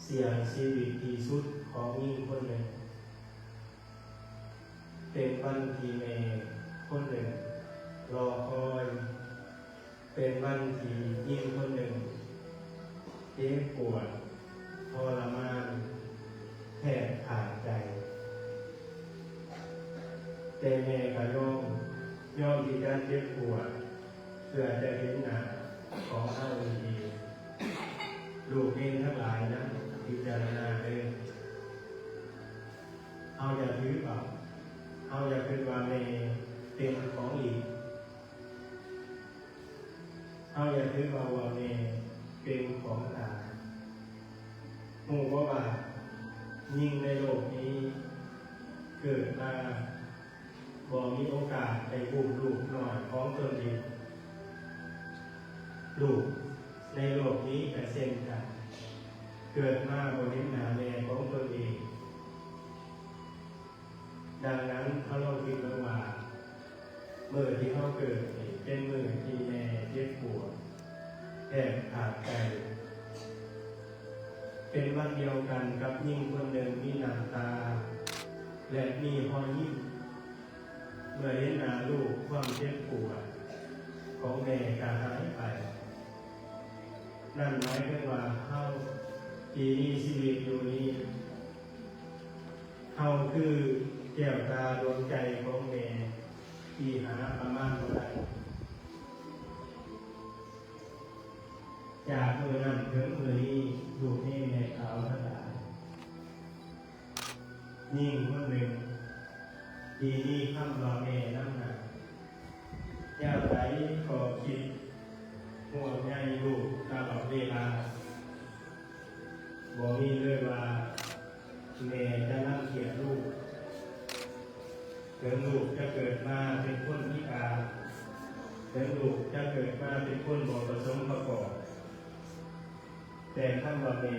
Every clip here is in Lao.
ສຽງຊີວິດທີ່ສຸດຂອງຍິງຄົນໜຶ່ງ ເປັນວັນທີ່ແມ່ຄົນໜຶ່ງລໍຄອຍ, ເປັນວັນທີ່ຍິງຄົນໜຶ່ງເຈັບປວດທໍລະມານແທບຂາດໃຈ. ແຕ່ແມ່ກໍຍອມ, ຍອມທີ່ຈະເຈັບປວດ ເພື່ອຈະເຫັນໜ້າຂອງເຮົາອີກ. ລູກເນນທັງຫຼາຍນຳ, ພິຈາລະນາເດີ້. ເຮົາຢ່າຖືເອົາ, ເຮົາຢ່າຄິດວ່າແມ່ເປັນຂອງຫຼີກ, ເຮົາຢ່າຖືເອົາວ່າແມ່ເປັນຂອງຕາຍ. ຮູ້ບໍ່ວ່າຍິງໃນໂລກນີ້ເກີດມາ ບໍ່ມີໂອກາດໄດ້ອຸ້ມລູກນ້ອຍຂອງຕົນເອງ. ລູກໃນໂລກນີ້ກໍເຊັ່ນກັນ, ເກີດມາບໍ່ເຫັນໜ້າແມ່ຂອງຕົນເອງ. ດັ່ງນັ້ນ, ເຮົາລອງຄິດເບິ່ງວ່າ ມື້ທີ່ເຮົາເກີດນີ້ເປັນມື້ທີ່ແມ່ເຈັບປວດ ແທບຂາດໃຈ. ເປັນວັນດຽວກັນກັບຍິງຄົນໜຶ່ງມີນ້ຳຕາ ແລະ ມີຮອຍຍິ້ມ. ເມື່ອເຫັນໜ້າລູກ, ຄວາມເຈັບປວດຂອງແມ່ກໍຫາຍໄປ. ນັ້ນໝາຍເຖິງວ່າເຮົາທີ່ມີຊີວິດຢູ່ນີ້, ເຮົາຄືແກ້ວຕາດວງໃຈຂອງແມ່ທີ່ຫາປະມານບໍ່ໄດ້. ຈາກມື້ນັ້ນເຖິງມື້ນີ້, ລູກເນນແມ່ຂາວທັງຫຼາຍ, ຍິງຄົນໜຶ່ງທີ່ມີຄຳວ່າແມ່ນຳໜ້າ, ຍາມໃດກໍຄິດຫ່ວງໃຍລູກຕະຫຼອດເວລາ. ບໍ່ມີເລີຍວ່າແມ່ຈະລັງກຽດລູກ. ເຖິງລູກຈະເກີດມາເປັນຄົນພິການ, ເຖິງລູກຈະເກີດມາເປັນຄົນບໍ່ປະສົມປະກອບ, ແຕ່ຄຳວ່າແມ່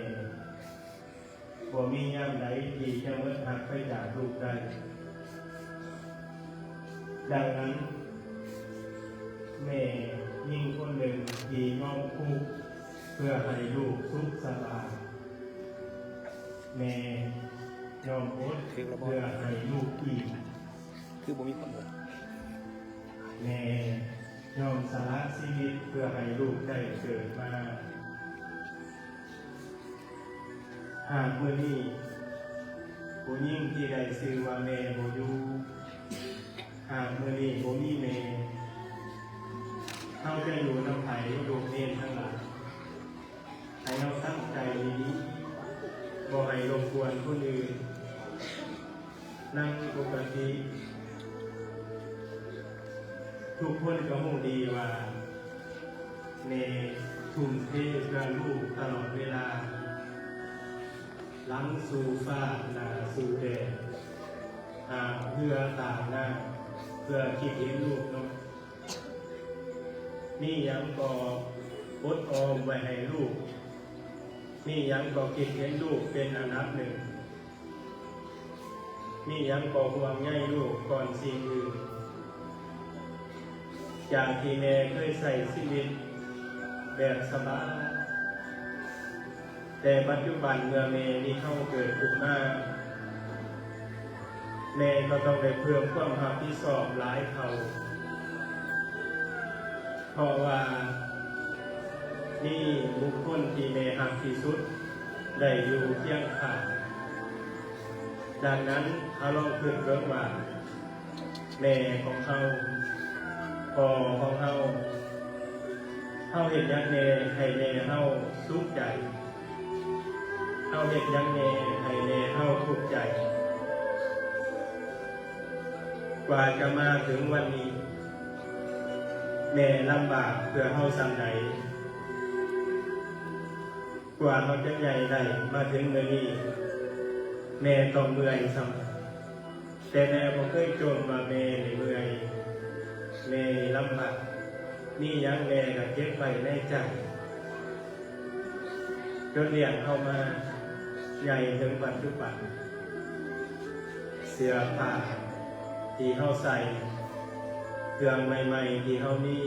ບໍ່ມີຍາມໃດທີ່ຈະໝົດຮັກໄປຈາກລູກໄດ້. ດັ່ງນັ້ນ, ແມ່ຍິງຄົນໜຶ່ງທີ່ຍອມທຸກເພື່ອໃຫ້ລູກສຸກສະບາຍ, ແມ່ຍອມອົດເພື່ອໃຫ້ລູກອີ່ມ, ຄືບໍ່ມີຄວາມອົດ, ແມ່ຍອມສະຫຼະຊີວິດເພື່ອໃຫ້ລູກໄດ້ເກີດມາ. ຫາກມື້ນີ້ຜູ້ຍິງທີ່ໄດ້ຊື່ວ່າແມ່ບໍ່ຢູ່, ຫາກມື້ນີ້ບໍ່ມີແມ່, ເຮົາຈະຢູ່ນຳໃຜ, ລູກເນນທັງຫຼາຍ? ໃຫ້ເຮົາຕັ້ງໃຈດີໆ, ບໍ່ໃຫ້ລົບກວນຄົນອື່ນ. ນັ່ງປົກກະຕິ, ທຸກຄົນກໍຮູ້ດີວ່າແມ່ທຸ່ມເທເພື່ອລູກຕະຫຼອດເວລາ, ຫຼັງສູ່ຟ້າ ໜ້າສູ່ແດດ, ຫາບເຮືອຕາກນ້ຳ ເພື່ອຄິດເຫັນລູກເນາະ. ມີຫຍັງກໍອົດອອມໄວ້ໃຫ້ລູກ, ມີຫຍັງກໍຄິດເຫັນລູກເປັນອັນດັບໜຶ່ງ, ມີຫຍັງກໍຫ່ວງໃຍລູກກ່ອນສິ່ງອື່ນ. ຈາກທີ່ແມ່ເຄີຍໃຊ້ຊີວິດແບບສະບາຍ, ແຕ່ປັດຈຸບັນເມື່ອແມ່ມີເຮົາເກີດຂຶ້ນມາ, ແມ່ກໍຕ້ອງໄດ້ເພີ່ມຄວາມຮັບຜິດຊອບຫຼາຍເທົ່າ, ເພາະວ່າມີບຸກຄົນທີ່ແມ່ຮັກທີ່ສຸດໄດ້ຢູ່ຄຽງຂ້າງ. ດັ່ງນັ້ນ, ເຮົາລອງຄິດເບິ່ງວ່າ ແມ່ຂອງເຮົາ, ພໍ່ຂອງເຮົາ, ເຮົາເຮັດຫຍັງແດ່ໃຫ້ແມ່ເຮົາສຸກໃຈ? ເຮົາເຮັດຫຍັງແດ່ໃຫ້ແມ່ເຮົາທຸກໃຈ? ກວ່າຈະມາເຖິງວັນນີ້, ແມ່ລຳບາກເພື່ອເຮົາສ່ຳໃດ? ກວ່າເຮົາຈະໃຫຍ່ໄດ້ມາເຖິງມື້ນີ້, ແມ່ຕ້ອງເມື່ອຍສ່ຳໃດ? ແຕ່ແມ່ບໍ່ເຄີຍຈົ່ມວ່າແມ່ນີ້ເມື່ອຍ, ແມ່ນີ້ລຳບາກ, ມີຫຍັງແມ່ກໍເກັບໄວ້ໃນໃຈ, ຈົນລ້ຽງເຮົາມາໃຫຍ່ເຖິງປັດຈຸບັນ. ເສື້ອຜ້າທີ່ເຮົາໃສ່, ເຄື່ອງໃໝ່ໆທີ່ເຮົາມີ,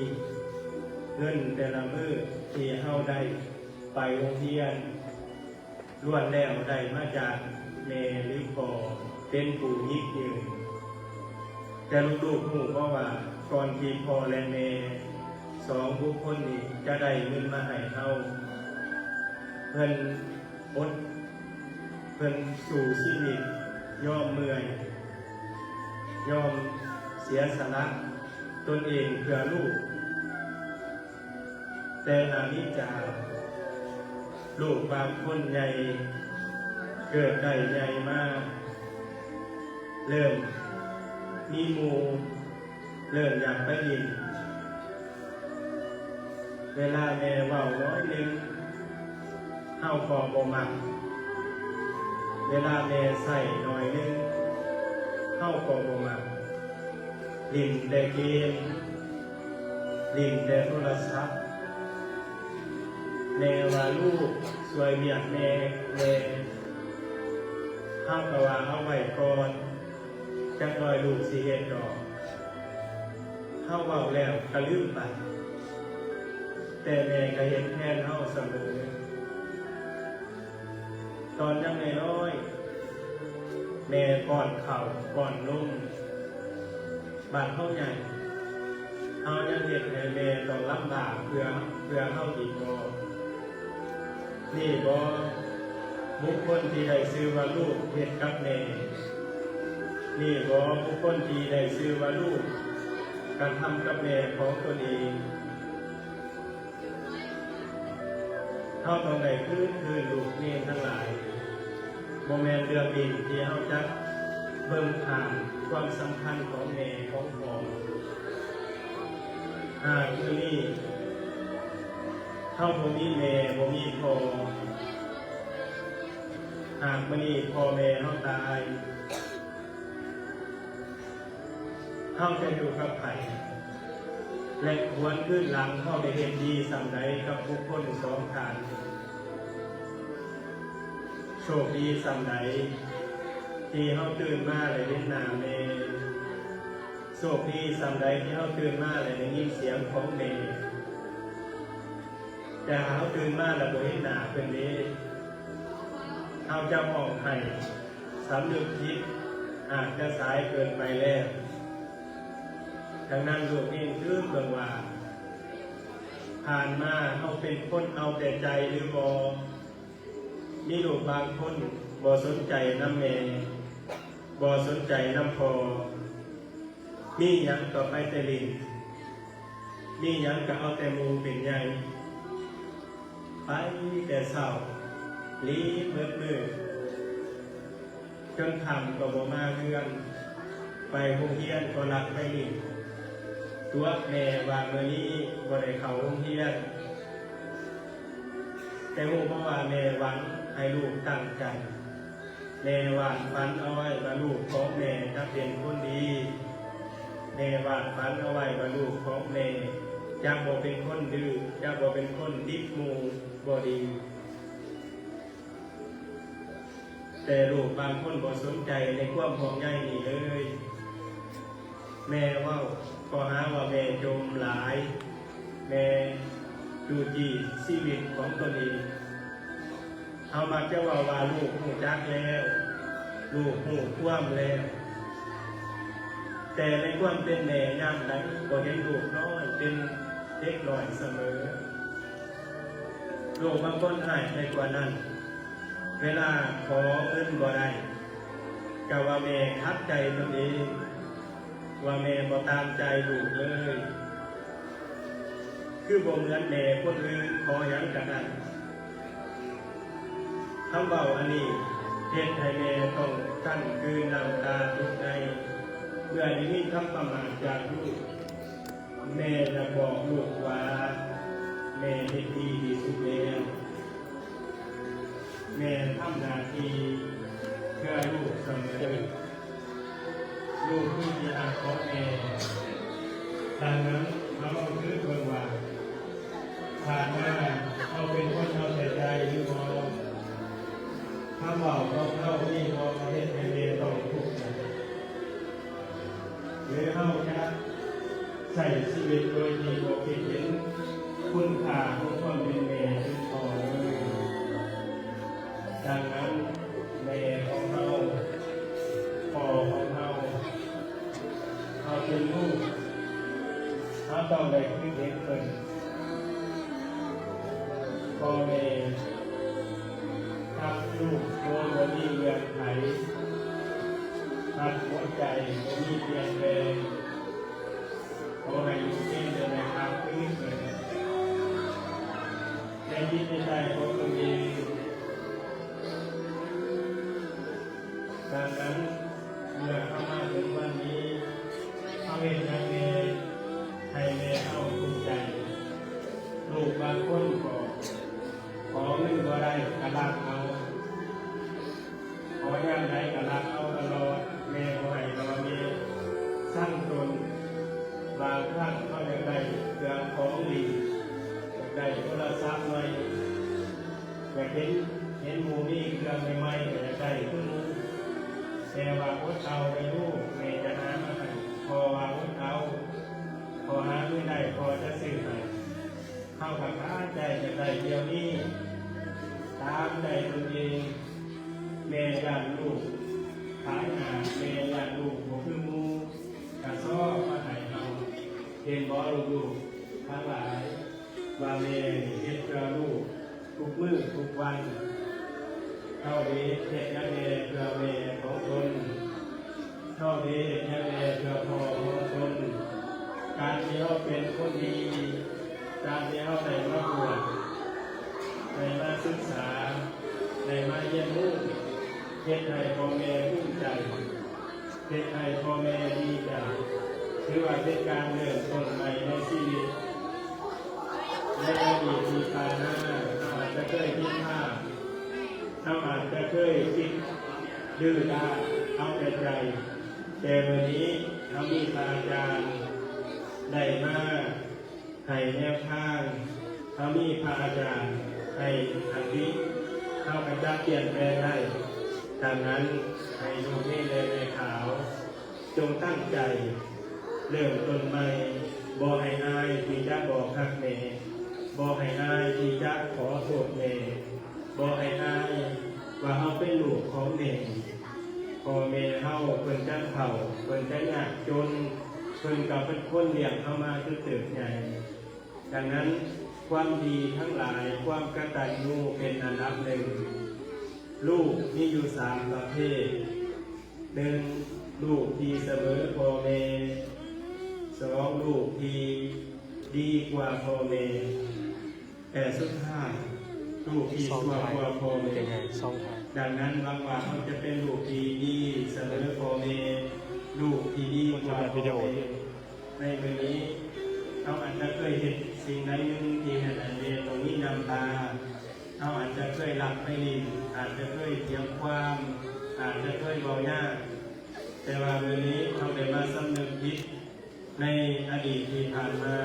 ເງິນແຕ່ລະມື້ທີ່ເຮົາໄດ້ໄປໂຮງຮຽນ, ລ້ວນແລ້ວໄດ້ມາຈາກແມ່ ຫຼື ພໍ່ເປັນຜູ້ຍິກຢືນ. ແຕ່ລູກໆຮູ້ບໍ່ວ່າ ກ່ອນທີ່ພໍ່ ແລະ ແມ່ສອງບຸກຄົນນີ້ຈະໄດ້ເງິນມາໃຫ້ເຮົາ, ເພິ່ນອົດ, ເພິ່ນສູ້ຊີວິດ, ຍອມເມື່ອຍ, ຍອມເສຍສະຫຼະຕົນເອງເພື່ອລູກ. ແຕ່ອານິດຈາ ລູກບາງຄົນໃຫຍ່, ເກີດໄດ້ໃຫຍ່ມາ, ເລີ່ມມີໝູ່, ເລີ່ມຢາກໄປຫຼິ້ນ. ເວລາແມ່ເວົ້າໜ້ອຍໜຶ່ງ, ເຮົາກໍບໍ່ມັກ. ເວລາແມ່ໃຊ້ໜ້ອຍໜຶ່ງ, ເຮົາກໍບໍ່ມັກ. ຫຼິ້ນແຕ່ເກມ, ຫຼິ້ນແຕ່ໂທລະສັບ. ແມ່ວ່າ ລູກຊ່ວຍວຽກແມ່ແດ່. ເຮົາກໍວ່າ ເອົາໄວ້ກ່ອນ, ຈັກໜ້ອຍລູກຊິເຮັດດອກ. ເຮົາເວົ້າແລ້ວກໍລືມໄປ, ແຕ່ແມ່ກໍເຮັດແທນເຮົາສະເໝີ. ຕອນຍັງນ້ອຍໆ ແມ່ປ້ອນເຂົ້າປ້ອນນົມ. ບາດເຮົາໃຫຍ່, ເຮົາຍັງເຮັດໃຫ້ແມ່ຕ້ອງລຳບາກເພື່ອ, ເພື່ອເຮົາອີກບໍ? ນີ້ບໍບຸກຄົນທີ່ໄດ້ຊື່ວ່າລູກເຮັດກັບແມ່? ນີ້ບໍບຸກຄົນທີ່ໄດ້ຊື່ວ່າລູກກະທຳກັບແມ່ຂອງຕົນເອງ? ເຮົາຕ້ອງໄດ້ຄືນຄືນລູກເນນທັງຫຼາຍ. ບໍ່ແມ່ນເລື່ອງຫຼິ້ນທີ່ເຮົາຈະເບິ່ງຂ້າມຄວາມສຳຄັນຂອງແມ່ຂອງພໍ່. ຫາກມື້ນີ້ເຮົາບໍ່ມີແມ່, ບໍ່ມີພໍ່, ຫາກມື້ນີ້ພໍ່ແມ່ເຮົາຕາຍ, ເຮົາຈະຢູ່ກັບໃຜ ແລະ ຫວນຄືນຫຼັງເຮົາໄດ້ເຮັດດີສ່ຳໃດກັບບຸກຄົນສອງທ່ານນີ້? ໂຊກດີສ່ຳໃດທີ່ເຮົາຕື່ນມາແລ້ວເຫັນໜ້າແມ່, ໂຊກດີສ່ຳໃດທີ່ເຮົາຕື່ນມາແລ້ວໄດ້ຍິນສຽງຂອງແມ່. ແຕ່ຫາກເຮົາຕື່ນມາແລ້ວບໍ່ເຫັນໜ້າເພິ່ນເດ, ເຮົາຈະຮ້ອງໄຫ້ ສຳນຶກຜິດອາດຈະສາຍເກີນໄປແລ້ວ. ດັ່ງນັ້ນ ລູກເອງຖືກເບິ່ງວ່າ ຜ່ານມາເຮົາເປັນຄົນເອົາແຕ່ໃຈຫຼືບໍ່? ມີລູກບາງຄົນບໍ່ສົນໃຈນຳແມ່, ບໍ່ສົນໃຈນຳພໍ່. ມີຫຍັງກໍໄປແຕ່ຫຼິ້ນ, ມີຫຍັງກໍເອົາແຕ່ໝູ່ເປັນໃຫຍ່, ໄປແຕ່ເຊົ້າ ຫຼີບເໝິດມື້ ຈົນຄ່ຳກໍບໍ່ມາເຮືອນ, ໄປໂຮງຮຽນກໍລັກໄປຫຼິ້ນ. ຕົວະແມ່ວ່າມື້ນີ້ບໍ່ໄດ້ເຂົ້າໂຮງຮຽນ, ແຕ່ຮູ້ບໍ່ວ່າແມ່ຫວັງໃຫ້ລູກຕັ້ງໃຈ? ແມ່ວາດຝັນເອົາໄວ້ວ່າລູກຂອງແມ່ຈະເປັນຄົນດີ. ແມ່ວາດຝັນເອົາໄວ້ວ່າລູກຂອງແມ່ຈະບໍ່ເປັນຄົນດື້, ຈະບໍ່ເປັນຄົນຕິດໝູ່ບໍ່ດີ. ແຕ່ລູກບາງຄົນບໍ່ສົນໃຈໃນຄວາມຫ່ວງໃຍນີ້ເລີຍ. ແມ່ເວົ້າກໍຫາວ່າແມ່ຈົ່ມຫຼາຍ, ແມ່ຈູ້ຈີ້ຊີວິດຂອງຕົນເອງ. ເຮົາມັກຈະເວົ້າວ່າ ລູກຮູ້ຈັກແລ້ວ, ລູກຮູ້ຄວາມແລ້ວ. ແຕ່ໃນຄວາມເປັນແມ່ ຍາມໃດກໍເຫັນລູກນ້ອຍເປັນເດັກນ້ອຍສະເໝີ. ລູກບາງຄົນຮ້າຍໄປກວ່ານັ້ນ, ເວລາຂໍເງິນບໍ່ໄດ້ ກໍວ່າແມ່ຂັດໃຈຕົນເອງ, ວ່າແມ່ບໍ່ຕາມໃຈລູກເລີຍ. ຄືບໍ່ເໝືອນແມ່ຄົນອື່ນ ຂໍຫຍັງກໍໄດ້. ຄຳເວົ້າອັນນີ້ເຮັດໃຫ້ແມ່ຕ້ອງກັ້ນກືນນ້ຳຕາຕົກໃນ ເມື່ອໄດ້ຍິນຄຳປະໝາດຈາກລູກ. ແມ່ຢາກບອກລູກວ່າ ແມ່ເຮັດດີທີ່ສຸດແລ້ວ. ແມ່ທຳໜ້າທີ່ເພື່ອລູກສະເໝີ. ລູກຄືທີ່ຮັກຂອງແມ່. ດັ່ງນັ້ນ ມາເວົ້າຄືເບິ່ງວ່າ ຜ່ານມາເຮົາເປັນຄົນເອົາແຕ່ໃຈຫຼືບໍ່? ຄຳເວົ້າຂອງເຮົາມີບໍ່ເຮັດໃຫ້ແມ່ຕ້ອງທຸກໃຈ? ຫຼືເຮົາຈະໃຊ້ຊີວິດໂດຍທີ່ບໍ່ຄິດເຫັນຄຸນຄ່າຂອງຄວາມເປັນແມ່ເປັນພໍ່ເລີຍ? ດັ່ງນັ້ນ ແມ່ຂອງເຮົາ ພໍ່ຂອງເຮົາ ເຮົາເປັນລູກ ເຮົາຕ້ອງໄດ້ຄິດເຫັນເພິ່ນ. ພໍ່ແມ່ຮັກລູກໂດຍບໍ່ມີເງື່ອນໄຂ, ຮັກຫົວໃຈບໍ່ມີປ່ຽນແປງ. ຂໍໃຫ້ລູກເຫັນແຕ່ແມ່ຮັກຄືເພິ່ນ ແຕ່ຈິດໃນໃຈຂອງຕົນເອງ. ດັ່ງນັ້ນ ເມື່ອເຮົາມາເຖິງວັນນີ້ ເຮົາເຮັດຫຍັງແດ່ໃຫ້ແມ່ເຮົາທຸກໃຈ? ລູກບາງຄົນກໍຂໍເງິນບໍ່ໄດ້ກໍລັກເອົາ, ຂໍຍາມໃດກໍລັກເອົາຕະຫຼອດ, ແມ່ບໍ່ໃຫ້ກໍວ່າແມ່ຊັງຕົນ. ບາງຄັ້ງເຮົາຢາກໄດ້ເຄື່ອງຂອງຫຼິ້ນ, ຢາກໄດ້ໂທລະສັບໃໝ່, ຢາກເຫັນ ເຫັນໝູ່ມີເຄື່ອງໃໝ່ໆ ກໍຢາກໄດ້ຄືໝູ່. ແຕ່ວ່າອົດເອົາເດີລູກ, ແມ່ຈະຫາມາໃຫ້. ພໍ່ວ່າອົດເອົາ, ພໍ່ຫາເງິນໄດ້, ພໍ່ຈະຊື້ໃຫ້. ເຮົາກໍຄາໃຈຢາກໄດ້ດຽວນີ້ ຕາມໃຈຕົນເອງ. ແມ່ຢ້ານລູກຂາຍໜ້າ, ແມ່ຢ້ານລູກບໍ່ຄືໝູ່, ກະຊອກມາໃຫ້ເຮົາ. ເຫັນບໍ່ລູກໆທັງຫຼາຍ ວ່າແມ່ນີ້ເຮັດເພື່ອລູກທຸກມື້ທຸກວັນ. ເຮົາໄດ້ເຮັດຫຍັງແດ່ເພື່ອແມ່ຂອງຕົນ? ເຮົາໄດ້ເຮັດຫຍັງແດ່ເພື່ອພໍ່ຂອງຕົນ? ການທີ່ເຮົາເປັນຄົນດີ, ການທີ່ເຮົາໄດ້ມາບວດ, ໄດ້ມາສຶກສາ, ໄດ້ມາຮຽນຮູ້, ເຮັດໃຫ້ພໍ່ແມ່ພູມໃຈ, ເຮັດໃຫ້ພໍ່ແມ່ດີໃຈ, ຖືວ່າເປັນການເລີ່ມຕົ້ນໃໝ່ໃນຊີວິດ. ໃນອະດີດທີ່ຜ່ານມາ ເຮົາອາດຈະເຄີຍຜິດພາດ, ເຮົາອາດຈະເຄີຍຄິດດື້ດ້ານ ເອົາແຕ່ໃຈ, ແຕ່ມື້ນີ້ເຮົາມີພະອາຈານໄດ້ມາໃຫ້ແນວທາງ, ເຮົາມີພະອາຈານໃຫ້ຄະຕິ, ເຮົາກໍຈະປ່ຽນແປງໄດ້. ດັ່ງນັ້ນ ໃຫ້ລູກເນນ ແລະ ແມ່ຂາວ ຈົ່ງຕັ້ງໃຈເລີ່ມຕົ້ນໃໝ່, ບໍ່ໃຫ້ອາຍທີ່ຈະບອກຮັກແມ່, ບໍ່ໃຫ້ອາຍທີ່ຈະຂໍໂທດແມ່, ບໍ່ໃຫ້ອາຍວ່າເຮົາເປັນລູກຂອງແມ່. ພໍ່ແມ່ເຮົາເພິ່ນຈະເຖົ້າ, ເພິ່ນຈະຍາກຈົນ, ເພິ່ນກໍເປັນຄົນລ້ຽງເຮົາມາຈົນເຕີບໃຫຍ່. ດັ່ງນັ້ນ ຄວາມດີທັງຫຼາຍ, ຄວາມກະຕັນຍູເປັນອັນດັບໜຶ່ງ. ລູກມີຢູ່ສາມປະເພດ. ໜຶ່ງ ລູກທີ່ສະເໝີພໍ່ແມ່, ສອງ ລູກທີ່ດີກວ່າພໍ່ແມ່, ແຕ່ສຸດທ້າຍ ລູກທີ່ຊົ່ວກວ່າພໍ່ແມ່. ດັ່ງນັ້ນ ຫວັງວ່າເຮົາຈະເປັນລູກທີ່ດີສະເໝີພໍ່ແມ່, ລູກທີ່ດີກວ່າພໍ່ແມ່. ໃນມື້ນີ້ ເຮົາອາດຈະເຄີຍເຮັດສິ່ງໃດໜຶ່ງທີ່ເຮັດໃຫ້ແມ່ຕ້ອງມີນ້ຳຕາ. ເຮົາອາດຈະເຄີຍລັກໄປຫຼິ້ນ, ອາດຈະເຄີຍຖຽງຄວາມ, ອາດຈະເຄີຍເວົ້າຍາກ, ແຕ່ວ່າມື້ນີ້ເຮົາໄດ້ມາສຳນຶກຜິດໃນອະດີດທີ່ຜ່ານມາ.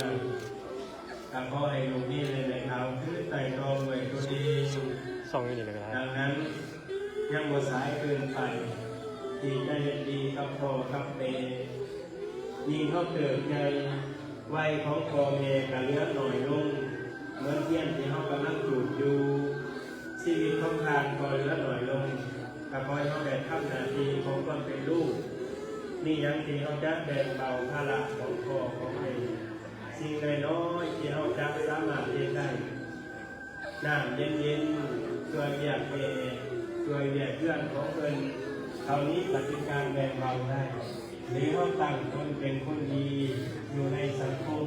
ກໍຂໍໃຫ້ລູກເນນ ແລະ ແມ່ຂາວຄືໄຕ່ຕອງດ້ວຍຕົນເອງ. ສ່ອງຢູ່ນີ້ແຫຼະກໍໄດ້. ດັ່ງນັ້ນ ຍັງບໍ່ສາຍເກີນໄປທີ່ຈະເຮັດດີກັບພໍ່ກັບແມ່. ຍິ່ງເຮົາເຕີບໃຫຍ່, ໄວຂອງພໍ່ແມ່ກໍເຫຼືອໜ້ອຍລົງ, ເໝືອນທຽນທີ່ເຮົາກຳລັງຈູດຢູ່, ຊີວິດຂອງທ່ານກໍເຫຼືອໜ້ອຍລົງ. ກໍຂໍໃຫ້ເຮົາໄດ້ທຳໜ້າທີ່ຂອງຄວາມເປັນລູກ. ມີຫຍັງທີ່ເຮົາຈະແບ່ງເບົາພາລະຂອງພໍ່ຂອງແມ່? ສິ່ງນ້ອຍໆທີ່ເຮົາຈະສາມາດເຮັດໄດ້. ນ້ຳເຢັນໆ ຊ່ວຍວຽກແມ່ ຊ່ວຍວຽກເຮືອນຂອງເພິ່ນ ເທົ່ານີ້ກໍເປັນການແບ່ງເບົາໄດ້. ຫຼືເຮົາຕັ້ງຕົນເປັນຄົນດີຢູ່ໃນສັງຄົມ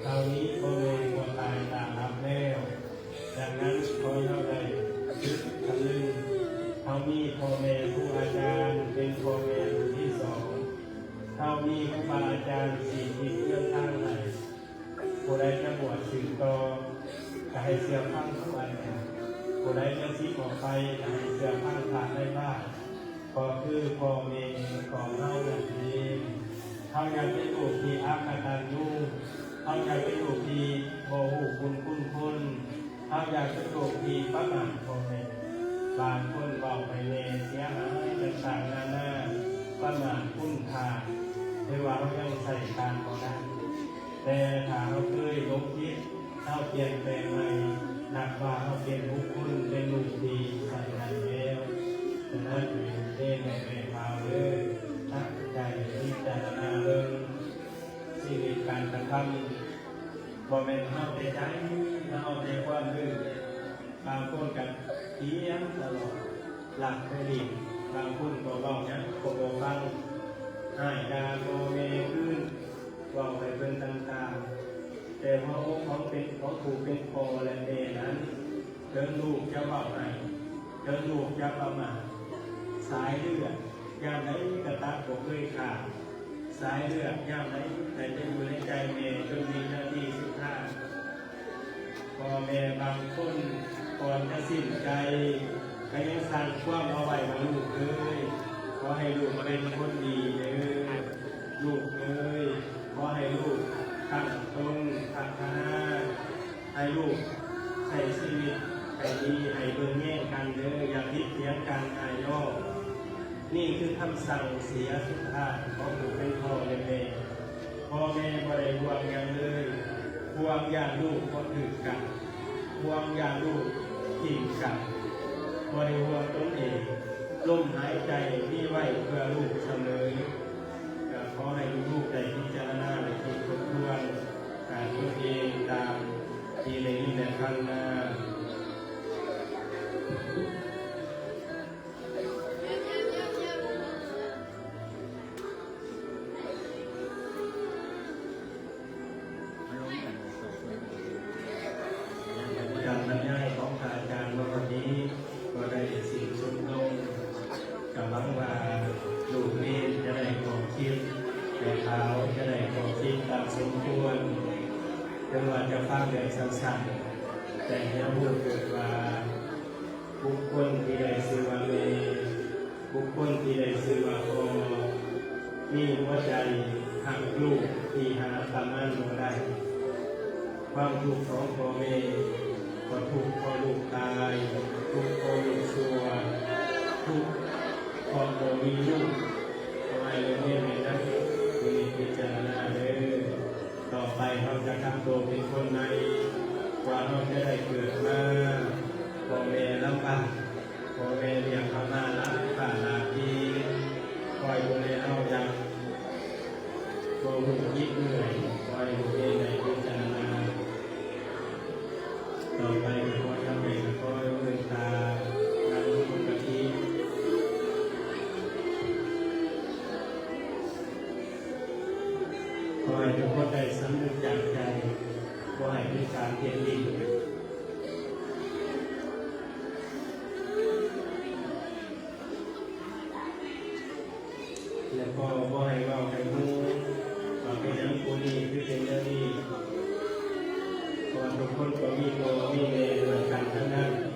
ເທົ່ານີ້ພໍ່ແມ່ກໍຕາຍຕາຫຼັບແລ້ວ. ດັ່ງນັ້ນ ຂໍໃຫ້ເຮົາໄດ້ຄິດຄຳນຶງ ເຮົາມີພໍ່ແມ່ຄູອາຈານເປັນພໍ່ແມ່ຜູ້ທີສອງ, ເຮົາມີຄູບາອາຈານຊີ້ທິດເດີນທາງໃຫ້. ຜູ້ໃດຈະບວດສືບຕໍ່ ກໍໃຫ້ເຊື່ອຟັງຄູອາຈານ, ຜູ້ໃດຈະສິອອກໄປ ກໍໃຫ້ເຊື່ອຟັງພະໃນບ້ານ ກໍຄືພໍ່ແມ່ຂອງເຮົານັ້ນເອງ. ເຮົາຢ່າເປັນລູກທີ່ອະກະຕັນຍູ, ເຮົາຢ່າເປັນລູກທີ່ບໍ່ຮູ້ບຸນຄຸນຄົນ, ເຮົາຢ່າເປັນລູກທີ່ປະໝາດພໍ່ແມ່. ບາງຄົນເວົ້າໃຫ້ແມ່ເສຍຫາຍຕ່າງໆນານາ, ປະໝາດຄຸນຄ່າ, ຖືວ່າເຮົາຍັງໃຊ້ການບໍ່ໄດ້. ແຕ່ຖ້າເຮົາເຄີຍຫຼົງຜິດ, ເຮົາປ່ຽນແປງໃໝ່, ນັບວ່າເຮົາເປັນບຸກຄົນ, ເປັນລູກທີ່ໃຊ້ໄດ້ແລ້ ບໍ່ແມ່ນເຮົາແຕ່ໃຈ, ເຮົາແຕ່ຄວາມຮູ້. ບາງຄົນກໍຖຽງຕະຫຼອດ, ລັກໄປຫຼິ້ນ, ບາງຄົນກໍເວົ້າຫຍັງກໍບໍ່ຟັງ, ຮ້າຍດ່າພໍ່ແມ່ຄືນ, ເວົ້າໃຫ້ເພິ່ນຕ່າງໆ. ແຕ່ຫົວອົກຂອງເປັນ, ຂອງຜູ້ເປັນພໍ່ແລະແມ່ນັ້ນ, ເຖິງລູກຈະເວົ້າຮ້າຍ, ເຖິງລູກຈະປະໝາດ, ສາຍເລືອດ ຍາມໃດກະຕັດບໍ່ເຄີຍຂາດ, ສາຍເລືອດຍາມໃດໄດ້ໄປຢູ່ໃນໃຈແມ່ຈົນວິນາທີສຸດທ້າຍ. ພໍ່ແມ່ບາງຄົນກ່ອນຈະສິ້ນໃຈ ກະຍັງສັ່ງຄວາມເອົາໄວ້ວ່າ ລູກເອີຍ, ຂໍໃຫ້ລູກເປັນຄົນດີເດີ, ລູກເອີຍ, ຂໍໃຫ້ລູກຕັ້ງຕົງພັດທະນາ. ໃຫ້ລູກໃຊ້ຊີວິດໃຫ້ດີ, ໃຫ້ເບິ່ງແຍງກັນເດີ, ຢ່າຜິດຖຽງກັນອ້າຍນ້ອງ. ນີ້ຄືຄຳສັ່ງເສຍສຸດທ້າຍຂອງຜູ້ເປັນພໍ່ແລະແມ່. ພໍ່ແມ່ບໍ່ໄດ້ຫ່ວງຫຍັງເລີຍ, ຫ່ວງຢ້ານລູກບໍ່ຖືກກັນ, ຫ່ວງຢ້ານລູກຖິ້ມກັນ, ບໍ່ໄດ້ຫ່ວງຕົນເອງ. ລົມຫາຍໃຈມີໄວ້ເພື່ອລູກສະເໝີ. ກໍຂໍໃຫ້ລູກໆໄດ້ພິຈາລະນາ ແລະ ຄິດທົບທວນ ການຕົນເອງຕາມທີ່ໄດ້ຍິນໄດ້ຟັງມາ. ການບັນຍາຍຂອງພະອາຈານໃນວັນນີ້ກໍໄດ້ສິ້ນສຸດລົງ. ກໍຫວັງວ່າລູກເນນຈະໄດ້ຂໍ້ຄິດ, ແມ່ຂາວຈະໄດ້ຂໍ້ຄິດຕາມສົມຄວນ. ເຖິງວ່າຈະຟັງແບບສັ້ນໆ, ແຕ່ໃຫ້ເຮົາຮູ້ເກີດວ່າ ບຸກຄົນທີ່ໄດ້ຊື່ວ່າແມ່, ບຸກຄົນທີ່ໄດ້ຊື່ວ່າພໍ່ ມີຫົວໃຈຮັກລູກທີ່ຫາປະມານບໍ່ໄດ້. ຄວາມທຸກຂອງພໍ່ແມ່ ກໍທຸກເພາະລູກຕາຍ, ທຸກເພາະລູກຊົ່ວ, ທຸກເພາະບໍ່ມີລູກ. ຂໍໃຫ້ເລື່ອງນີ້ແມ່ນນຳຜູ້ທີ່ພິຈາລະນາເດີ. ຕໍ່ໄປເຮົາຈະທຳໂຕເປັນຄົນໃໝ່, ກວ່າເຮົາຈະໄດ້ເກີດມາ, ພໍ່ແມ່ລຳບາກ, ພໍ່ແມ່ລ້ຽງເຮົາມາຫຼາຍຟ້າຫຼາຍປີ, ຄອຍດູແລເຮົາຢ່າງບໍ່ຮູ້ອິດເມື່ອຍ, ຄອຍຮູ້ເອງໃນພິຈາລະນາ. ຕໍ່ໄປກໍຂໍທຳໃຫ້ ກໍຂໍໃຫ້ເມດຕານຳຄົນກະທິ ຂໍໃຫ້ທຸກຄົນໄດ້ສຳນຶກຈາກໃຈ, ບໍ່ໃຫ້ເປັນການເຮັດຫຼິ້ນ. ແລ້ວກໍບໍ່ໃຫ້ເວົ້າໃຫ້ຮູ້ວ່າເປັນຫຍັງຜູ້ນີ້ຄືເປັນແນວນີ້, ເພາະວ່າທຸກຄົນກໍມີພໍ່ມີແມ່ເໝືອນກັນທັງນັ້ນ.